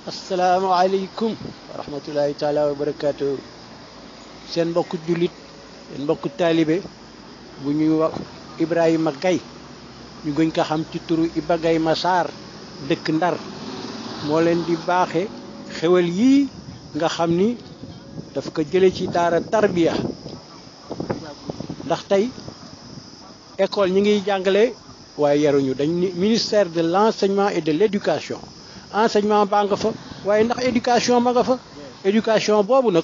asalaamaaleykum wa rahmatullahi taala wa barakaatu seen mbokku jullit seen mbokku taalibe bu ñuy wax Ibrahima Gaye ñu gën ko xam ci turu Iba Gaye Massar dëkk Ndar moo leen di baaxe xewal yii nga xam ni daf ko jële ci daara tarbiya ndax tey école ñi ngiy jàngale waaye yaruñu dañ ni ministère de l'enseignement et de l'éducation enseignement baa nga fa waaye ndax éducation ma nga fa éducation boobu nag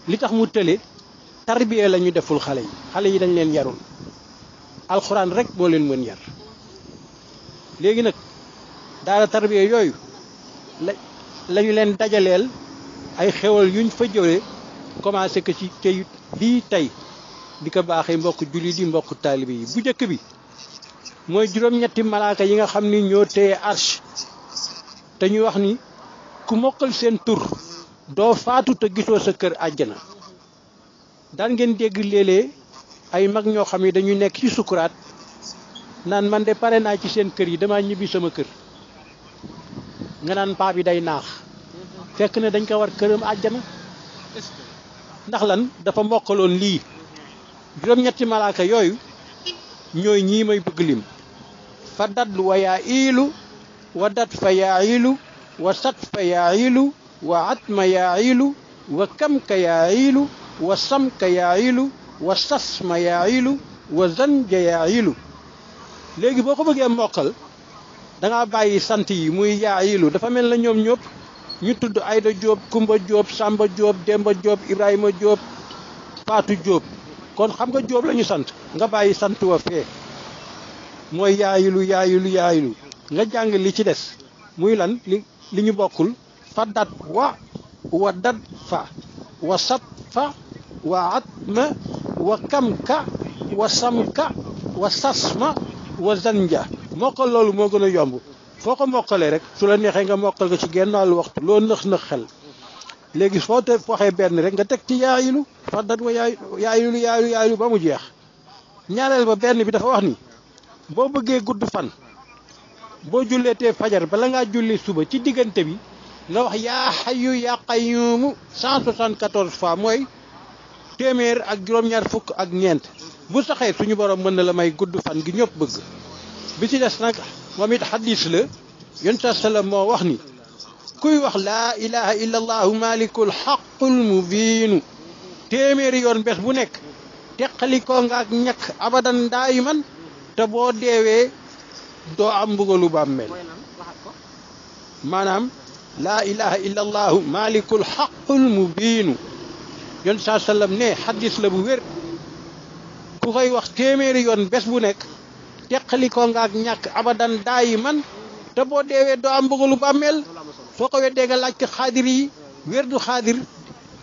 li tax mu tële tarbiya la ñu deful xale yi dañ leen yarul alxuraan rek moo leen mën yar léegi nag daara tarbiya yooyu lañu leen dajaleel ay xewal yuñ fa jëlee commencé ko ci kayit bii tey di ko baaxee mbokk julli di mbokk taalibe yi bu njëkk bi mooy juróom-ñetti malaaka yi nga xam ni ñoo téye arche te ñu wax ni ku mokkal seen tur doo faatu te gisoo sa kër àjjana daan ngeen dégg léeg-léeg ay mag ñoo xam ne dañuy nekk ci sukuraat naan man de pare naa ci seen kër yi dama ñibbi sama kër nga naan paa bi day naax fekk na dañ ko war këram àjjana ndax lan dafa mokkaloon lii juróom-ñetti malaaka yooyu ñooy ñii may bëgg lim fa dadlu wa yaa iilu wa dat fa yaa iilu wa sat fa yaa iilu wa atma yaa iilu wa kam ka yaa iilu wa sam ka yaa iilu wa sas ma yaa iilu wa zanja yaa iilu léegi boo ko bëggee mokkal dangaa bàyyi sant yi muy yaa iilu dafa mel na ñoom ñëpp ñu tudd Ayda Jóob Kumba Jóob Samba Jóob Demba Jóob Ibrahima Jóob Faatu Jóob kon xam nga Jóob la ñu sant nga bàyyi sant wa fee mooy yaayilu yaayilu nga jàng li ci des muy lan li ñu bokkul fa dat wa dat fa wa sat fa wa atma wa kamka wa samka wa sasma wa zanja mokkal loolu moo gën a yomb foo ko mokkalee rek su la neexee nga mokkal ko ci genn wàllu waxtu loo nëx xel léegi soo te waxee benn rek nga teg ci yaayilu fa dat wa yaayilu ba mu jeex ñaareel ba benn bi dafa wax ni boo bëggee gudd fan boo julleetee fajar bala ngaa julli suba ci diggante bi nga wax yaa xayu yaa qayyumu 174 fois mooy téeméer ak juróom-ñaar fukk ak ñeent bu saxee suñu borom mën na la may gudd fan gi ñëpp bëgg bi ci des nag moom it xadis la yonent sallam moo wax ni kuy wax laa ilaha illa allahu malikul xaqul mubiinu téeméeri yoon bés bu nekk teqalikoo nga ak ñàkk abadan daayiman te boo deewee doo am mbugalu bàmmeel maanaam laa ilaha illa allahu malikul xaqul mubiinu yonent sallam ne xadis la bu wér ku koy wax téeméeri yoon bés bu nekk teqalikoo nga ak ñàkk abadan daayiman te boo deewee doo am mbugalu bàmmeel soo ko weddee nga laaj ko xaadir yi wérdu xaadir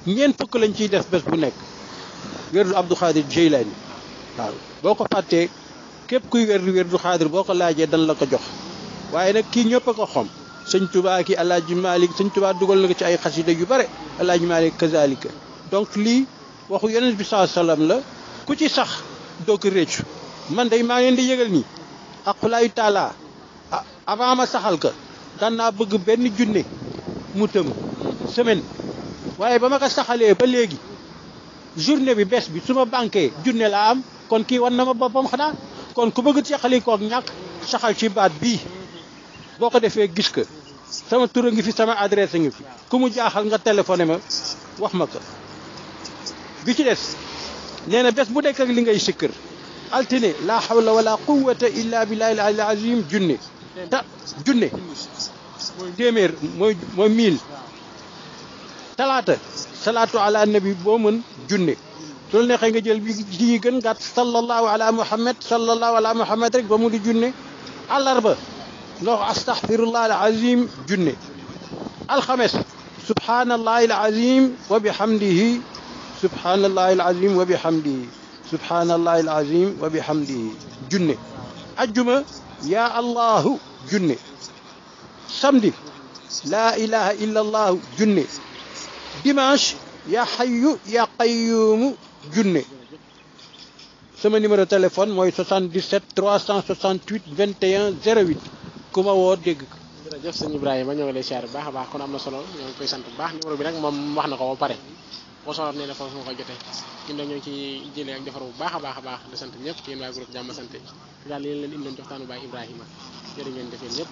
ñeent fukk lañ ciy def bés bu nekk wérdu Abdou Xaadir Jeylaani waaw boo ko fàttee képp kuy wérdu xaadir boo ko laajee dan la ko jox waaye nag kii ñëpp a ko xom sëñ Tuubaa ki Alaaji Maalik sëñ Tuubaa dugal na ko ci ay xasida yu bare Alaaji Maalik kazalika donc lii waxu Yonent bi sallam la ku ci sax doo ko réccu man day maa ngi leen di yëgal nii aqulaayu taala avant ma saxal ka daan naa bëgg benn junne mu tëm semaine waaye ba ma ko saxalee ba léegi journée bi bés bi su ma banquee junne laa am kon kii wan na ma boppam xanaa kon ku bëgg teqali koog ñàkk saxal ci baat bii boo ko defee gis ko sama tur a ngi fi sama adresse a ngi fi ku mu jaaxal nga téléphoné ma wax ma ko bi ci des nee na bés bu nekk ak li ngay sikkër altine la hawla wala quwwata illa billahi al azim junne téeméer mooy 1000 talaata salaatu ala nabi boo mën junne su la neexee nga jël bi ci gën gàtt sallallahu ala muhammad rek ba mu di junne àllarba nga wax astaghfirullah al azim junne alxames subhanallahi al azim wa bihamdihi subhanallahi al azim wa bihamdihi subhanallahi al azim wa bihamdihi junne ajjuma ya allahu junne samedi la ilaha illa allahu junne dimanche ya hayyu ya qayyumu junne sama numéro téléphone mooy 77 368 21 08 ku ma woo dégg jërëjëf sëñ Ibrahima ñoo ngi lay siyaar bu baax a baax kon am na solo ñoo ngi koy sant bu baax numéro bi nag moom wax na ko ba pare boo soxla nee na foofu nga koy jotee ñun nag ñoo ngi ci jëlee ak defar bu baax a baax di sant ñëpp yéen waa groupe Jàmm Santé daal leen indoon joxtaanu Baay Ibrahima jërë ngeen defee ñëpp